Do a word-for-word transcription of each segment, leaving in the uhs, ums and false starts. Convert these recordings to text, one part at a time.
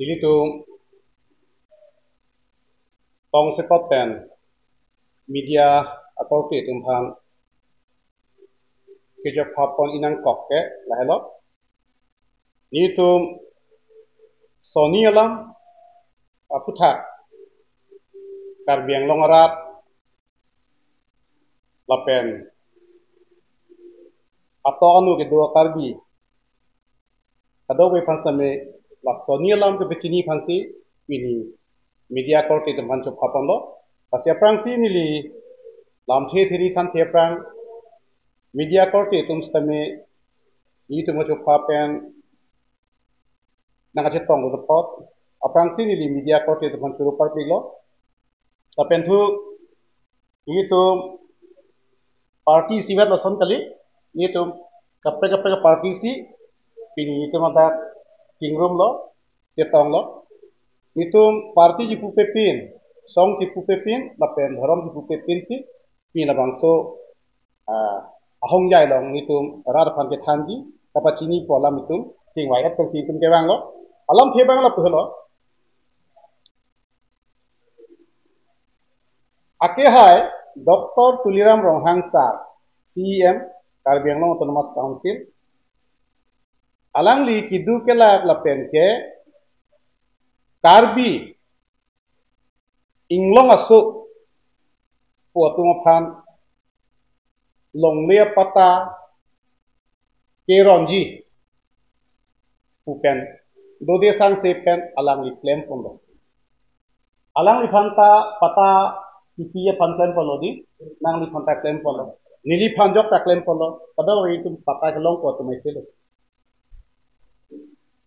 Ilitum tongsekot pen media akorte atum aphan kejapha pon inangkok ke lahelo. Nelitum soni alam aphuthak Karbi Anglong arat lapen atok anu kedo Karbi kadokave aphan sitame la soni alam kepachini aphansi pini media akorte atum aphan chopha ponlo. Lasi aphrangsi neli lamthe thiri than the aphrang media akorte atum sitame nelitum kachopha pen nangkachetong do apot aphrangsi neli media akorte atum aphan choro parpiklo. Lapen thu nelitum party isivet lason kali, nelitum kaprek kaprek party isi pini nelitum adak chingrumlo, chetonglo. Nelitum party chipupe pin, song chipupe pin lapen dhorom chipupe pinsi pini labangso ah, ahongjai along nelitum rat aphan kethanji kapachinipo alam itum chingvai-et pensi itum kevanglo. Alamthe abang lapu helo. Akehai Doctor Tuliram Ronghang sir, C E M, Karbi Anglong Autonomous Council, alangli keduk kelak lapen ke Karbi inglong aso pu atum aphan longle apatta keronji pu pen dode sangse pen alangli klem ponlo. Alangliphan ta patta kipi aphan klem ponlo di, nangliphan ta klem ponlo, neliphan jok ta klem ponlo, kadokave itum patta kelongpo atum aisilo.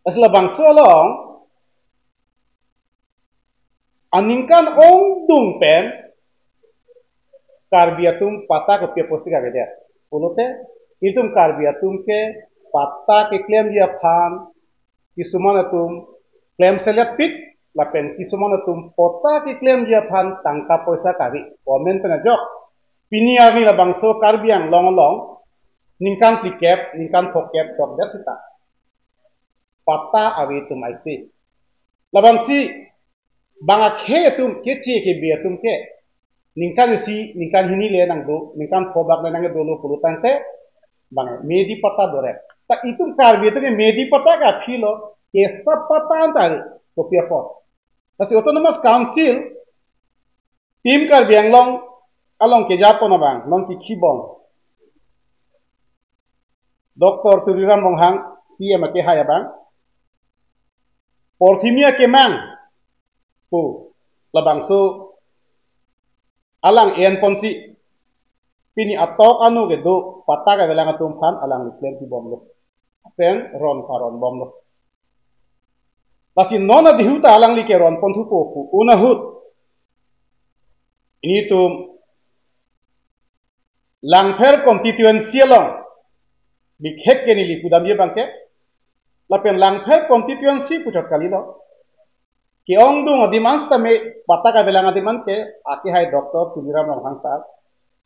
Lasi labangso along aningkan ongdung pen Karbi atum patta kopi apotsi kavedet pulote, itum Karbi atum ke patta keklemji aphan kisuman atum klem seletpik lapen kisuman atum patta keklemji aphan tangka poisa kave. Government pen ajok pini arni labangso Karbi Anglong along ningkan phlikep, ningkan phokep dokdet seta patta ave atum aisi. Labangsi bang akhei atum keche kebe atum ke ningkan isi, ningkan hini le nangdo, ningkan phobak le nangdolo pulo tangte bang medi patta dorek. Ta itum Karbi atum ke medi patta ke aphi lo, kesa patta anta ave, kopi apot. Lasi Autonomous Council, Team Karbi Anglong along kejapon abang non kikhibong Doctor Tuliram Ronghang, C E M akehai abang, porthimi akemang pu labangso alang enponsi pini atok anu kedo patta kavelang atum aphan alangli klem pibomlo pen ron paron bomlo. Lasi non adihuta alangli keron ponthupo pu un ahut initum Langpher constituency along bikhek ke neli pudamji abangke, lapen Langpher constituency puchot kalilo. Ke-ongdung adim an sitame patta kavelang adim an ke akehai Doctor Tuliram Ronghang sir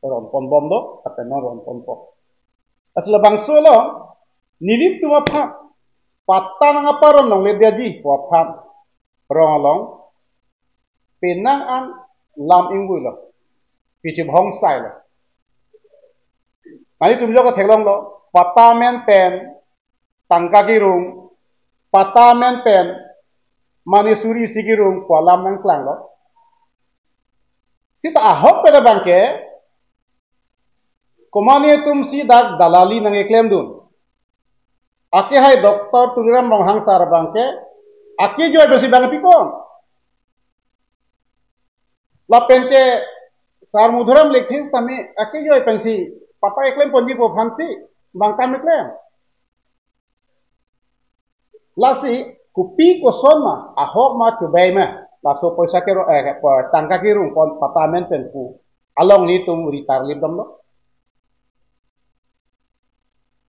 ron ponbomlo, lapen non ron ponpo. Lasi labangso along nelitum aphan patta nangparon longledetji pu aphan rong along penang an lam ingvuilo, pichibhong sailo. Nelitum jok theklonglo, patta amen pen tangka kerung, patta amen pen mane suri isi kerung pu alam nangklanglo. Sita ahok pen abangke komane atumsi dak dalali nangkeklemdun. Akehai Doctor Tuliram Ronghang sir abangke akejoi pensi bang pipon. Lapen ke sar Madhuram Lekthe sitame akejoi pensi patta keklem ponji pu aphansi bang kam keklem. Lasi kopi koson ma, ahok ma, chubai ma, laso poisa kero, eh, pa-, tangka kerung pon patta amen pen pu along nelitum ritar lip damlo.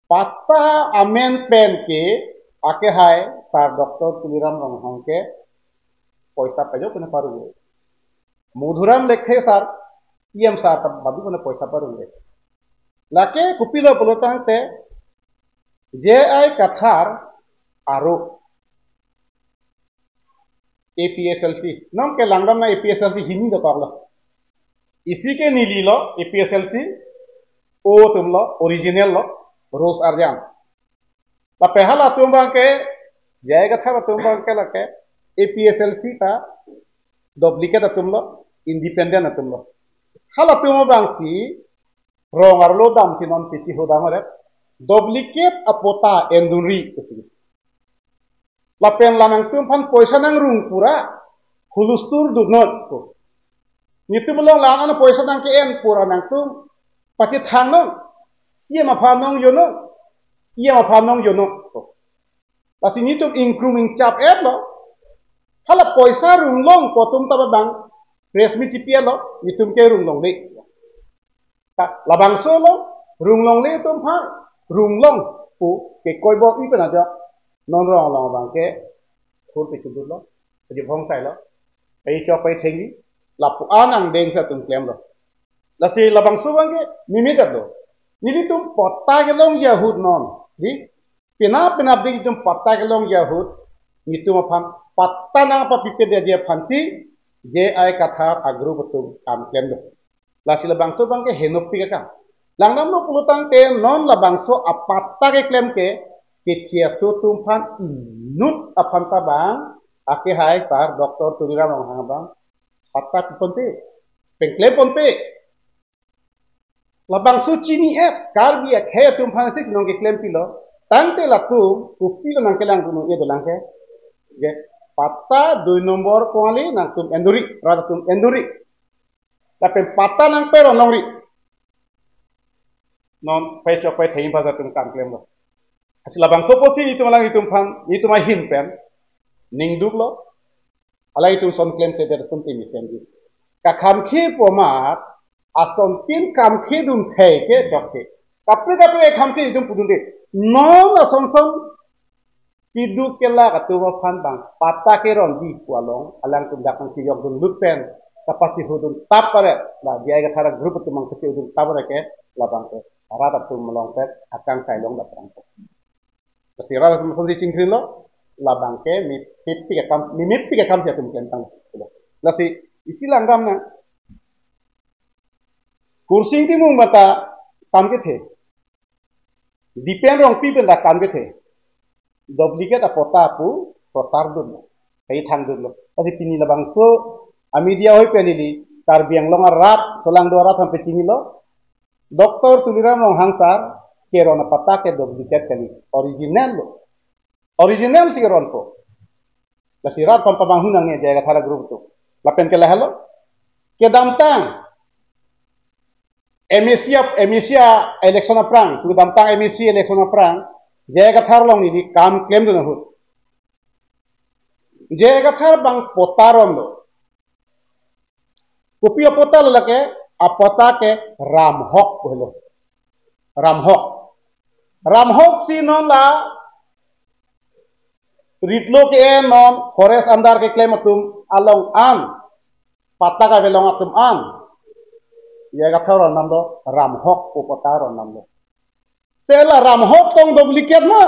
Patta amen pen ke akehai sar Doctor Tuliram Ronghang ke poisa pajok pen parung. Madhuram Lekthe sir, E M sir ta babi pen poisa parung. Lake kopilo pulo tangte J I Kathar aro A P S L C. Non ke langdam na A P S L C hini dokok lo. Isi ke neli lo, A P S L C, O atum lo, original lo, Rose Arjan. Lapen halatum abang ke, J I Kathar atum abang ke lake, A P S L C ta, duplicate atum lo, independent atum lo. Halatum abang si, rong arlo damsi non pipi hodam are, duplicate apatta endunri. Lapen la nangtum aphan poisa nangrung pura, hulustur dunnon. Netum along la-an poisa nangke-en pura nangtum pachethang non. C M aphan nangjonon, E M aphan nangjonon. Lasi netum ingkrum ingchap-et lo. Hala poisa runglong pu atum ta abang press meet chipi-et lo, netum ke runglongle. Ta labangso lo, runglongle atum aphan, runglong pu ke koi bok ipen aja, non rong along abang ke, khur pi chudut lo, pajip hongsai lo, pai chok pai thengji, lapu anang deng sa atum klem lo. Lasi labangso abang ke, mimit lo. Nelitum patta kelongji ahut non, di, penap penap di itum patta kelongji ahut, netum aphan, patta nangpapipe detji aphan si, J I Kathar a-group atum kam klem do. Lasi labangso abang ke henopik akam. Langdamlo pulo tangte non labangso apatta keklem ke, keche aso atum aphan inut aphan ta abang, akehai sar Doctor Tuliram Ronghang abang, patta piponpe, pengklem ponpe. Labangso chini-et, Karbi akhei atum aphan si chinong keklem pilo. Tangte latum, kopi lo nangkelang dunnon, e dolang ke. Ke, patta dui nombor kongli nangtum endunri, rat atum endunri. Lapen patta nangperon nongri. Non pai chok pai thengji basa atum kam klem lo. Lasi labangso apotsi netum alang netum aphan, netum ahin pen, ningduk lo. Alai itum ason klemkle det ason timi semji. Kakhamkhe pu amat, asontin khamkhe dun thei ke chokche. Kaprek kaprek khamkhe itum pudunde. Non ason son keduk kelak atum aphan abang patta keronji pu along, alangtum dak nangkejok dunlut pen, kapachihudun tap pare, la J I Kathar a-group atum nangkachihudun tap pare ke, labang ke, rat atum along pen, akangsai longdam prang. Lasi rat atum asonsi chingkrin lo, labang ke, mi, mipik akam, mi, mipik akam si atum klem tang. Lasi, isi langdam na. Kursing Timung abang ta kam kethe. Dipen Rongpi abang ta kam kethe. Duplicate apatta pu, prosar dun. Kai thang dun lo. Lasi pini labangso, a-media ahoi pen neli, Karbi Anglong arat, solangdo arat aphan pachinilo. Doctor Tuliram Ronghang sar, keron apatta ke duplicate kali, original lo. Original si keronpo. Lasi rat aphan pamanghu nangne J I Kathar a-group atum. Lapen ke lahelo. Kedamtang M A C ap-, M A C a-election aphrang, kedamtang M A C election aphrang, J I Kathar along neli kam klemdun ahut, J I Kathar abang patta ronlo. Kopi apatta lo lake, apatta ke Ramhok pu helo. Ramhok. Ramhok si non la ritlo ke-en non forest under keklem atum along an, patta kavelong atum an, J I Kathar rondamlo, Ramhok pu patta rondamlo. Te la Ramhok tong duplicate ma?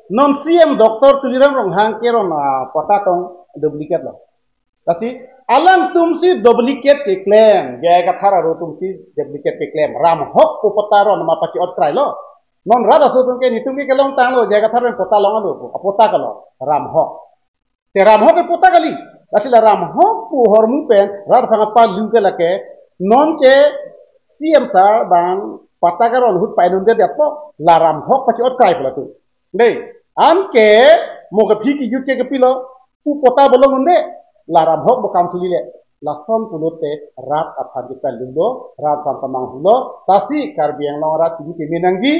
Non C M Doctor Tuliram Ronghang keron apatta tong duplicate lo. Lasi, alangtum si duplicate keklem, J I Kathar aru atum si duplicate keklem, Ramhok pu patta ron ma pachi-ot krai lo. Non rat aso atum ke netum ke kelong tanglo, J I Kathar pen patta long alo, apatta ke lo, Ramhok. Te Ramhok ke patta kali. Lasi la Ramhok pu ahormu pen, rat aphan kapalu ke lake, non ke C M sar abang patta keron ahut pa-en un'edet apot, la Ramhok pachi-ot krai pu latum. Dei, anke mo kephi kejut ke kepilo, pu patta bo long un'edet, la Ramhok bo kam thulile. Lason pulote rat aphan kepalung do, rat aphan pamanghulo, lasi Karbi Anglong arat chini peme nangji,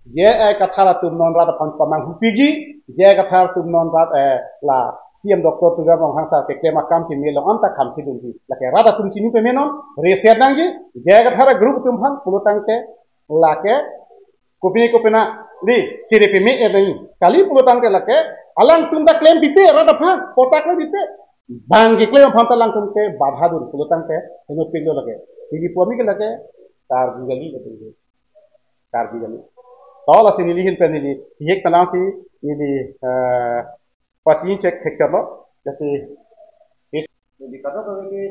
J I Kathar atum non rat aphan pamanghu piji, J I Kathar atum non rat, eh, la C M Doctor Tuliram Ronghang sar keklem akam keme along anta kam kedunji. Lake rat atum chini peme non, reset nangji, J I Kathar a-group atum aphan pulo tangte, lake, kopine kopine, di, chiri peme e nai. Kali pulo tangte lake, alangtum ta klem pipe, rat aphan, patta klem pipe. Bang keklem aphan ta alangtum ke, badha dun pulo tangte, henopik lo lake. Neli pu ami ke lake, Karbi kali, Karbi kali. To lasi neli ahin pen neli, hihek penang si, neli, eh, pachini chek thek chalo. Kasi, it, jadi kadokave ke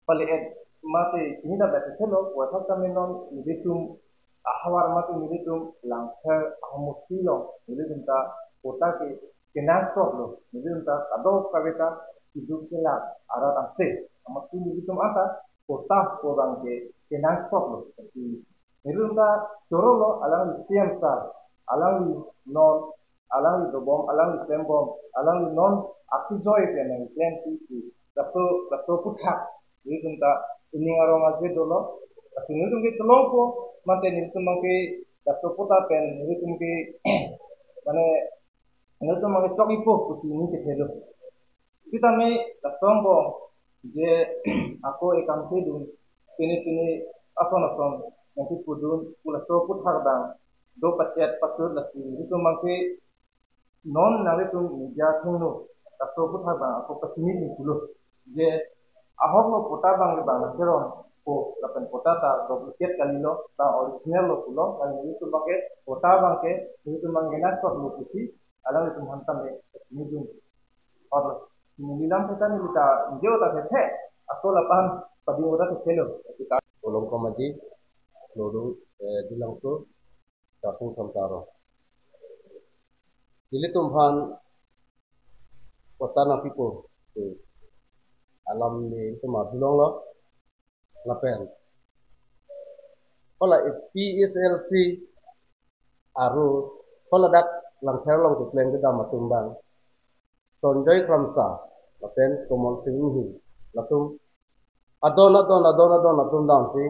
pale-et mate chini da bete thelo, puthak kami non nelitum ahavar mate nelitum Langpher ahamusti along nelitum ta patta ke kenangsot lo, nelitum ta kadokave ta keduk kelak arat anse, amat nelitum ata patta ko abang ke kenangsot lo. Nelitum ta choro lo, alangli C M sir, alangli non, alangli dobom, alangli klembom, alangli non akejoi pen nangklem si si. Laso, laso aphuthak nelitum ta ining arong aje dolo. Lasi nelitum ke chelongpo, mate nelitum abang ke laso patta pen nelitum ke mane nelitum abang ke chok-ipo pusi neli chethelo. Sitame laso angbong je ako ekam kedun, pini pini ason ason nangkepudun, pu laso aphuthak abang do pachet pachot, lasi nelitum abang ke non nanglitum media athengno laso aphuthak abang ako pachini dun pulo. Je ahok lo patta abang ke bang nangkerong po, lapen patta ta duplicate kalilo, ta original lo pulo, lapen nelitum abang ke patta abang ke nelitum abang ke nangsot lo pusi alanglitum aphan tame pachini dun. Or neli lam theta neli ta njo ta thethe, ako lapen padi ora thethelo. Kolom komaji, lodung, eh, dilangso, kasung samtaro. Nelitum aphan patta nangpipo, eh, alam nelitum adulong lo, lapen hala A P H L C aro hala dak Langpher along keklem kedam atum abang, Sanjoy Kramsa lapen Komol Sing Inghi, latum adon adon adon adon atum damsi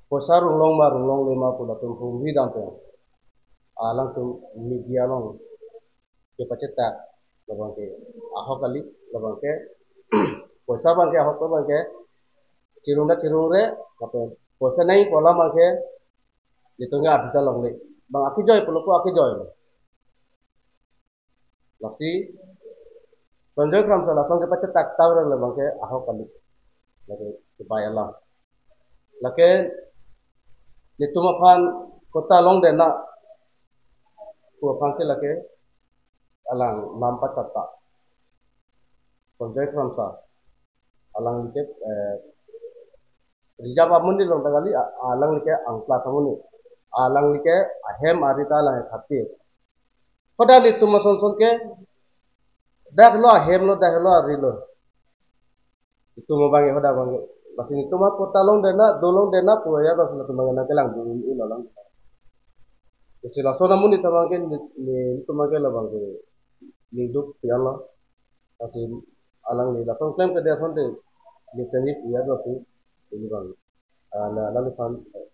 poisa runglong ma runglongle ma pu latum humri dam pen alangtum media along kepachetak labang ke ahok kali, labang ke poisa abang ke ahok abang ke chirung da chirungre, lapen poisa nangji pu alam abang ke nelitum ke adita longle. Bang akejoi pulo ko akejoi lo. Lasi Sanjoy Kramsa lason kepachetak tangre labang ke ahok kali. Lake kebai alam. Lake nelitum aphan patta longdetna pu aphan si lake alang lam pacheta. Sanjoy Kramsa, alangli ke, eh, reserve amonit along ta kali, a-, alangli ke ang plus amonit. Alangli ke ahem ari ta alang khatir. Pada nelitum ason son ke dak lo ahem lo, dak lo ari lo. Itum abang ke hoda abang ke. Lasi nelitum patta longdetna, do longdetna pu ya, lasi nelitum abang ke nangkelang dun-un-e lo lang. Lasi lason amonit abang ke ne, ne, nelitum abang ke labang ke ningduk pian lo. Lasi alangli lason klem kedet asonte neli seni pu ya, lasi neli abang, ah, na, nangliphan, eh,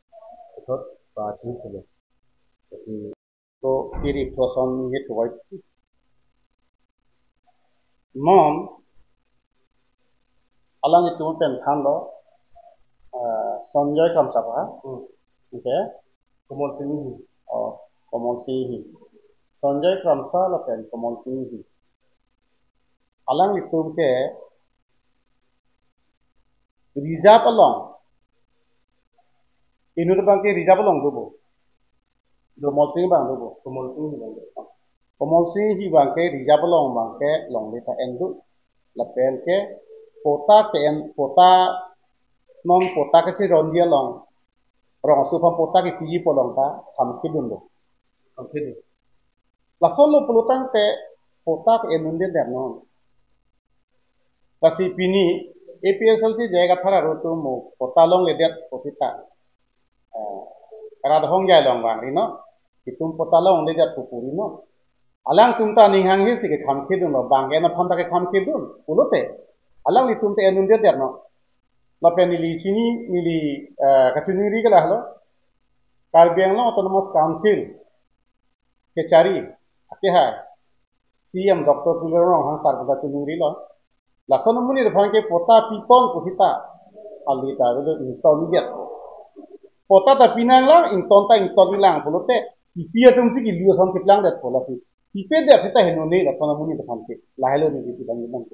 ithot pachini pulo. Lasi to kiri thoson he thuvai. Non alanglitum pen thanlo, eh, Sanjoy Kramsa pa, hmm, okay. Komol Sing Inghi. Oh, Komol Sing Inghi. Sanjoy Kramsa lapen Komol Sing Inghi. Alanglitum ke reserve along. Inut abang ke reserve along do bo. Komol Sing abang do bo. Komol Sing abang do. Komol Sing Inghi abang ke reserve along abang ke longle ta en do. Lapen ke patta ke en, patta non patta kechironji along, rong aso aphan patta kepiji pu along ta kham kedun do. Kham kedun. Lason lo pulo tangte patta ke en-un-edet non. Lasi pini A P H L C J I Kathar arat atum mo patta longledet pu seta, eh, rat ahong jai along vangri non. Itum patta longledet pu puri non. Alangtum ta aning hanghe si kekham kedun lo, bang ke-en aphan ta kekham kedun pulote alanglitum ta en-un-edet non. Lapen neli chini, neli, eh, kachiningri ke lahelo. Karbi Anglong Autonomous Council kechari akehai C E M Doctor Tuliram Ronghang sir pu ta chiningrilo. Lason amonit aphan ke patta pipon pu seta, ali ta do ingtondet. Patta ta pinanglang, ington ta ingtonlang pulote, pipe atum si kelu ason keplangdet pu lasi. Pipedet seta henone lason amonit aphan ke. Lahelo neli pidang nang.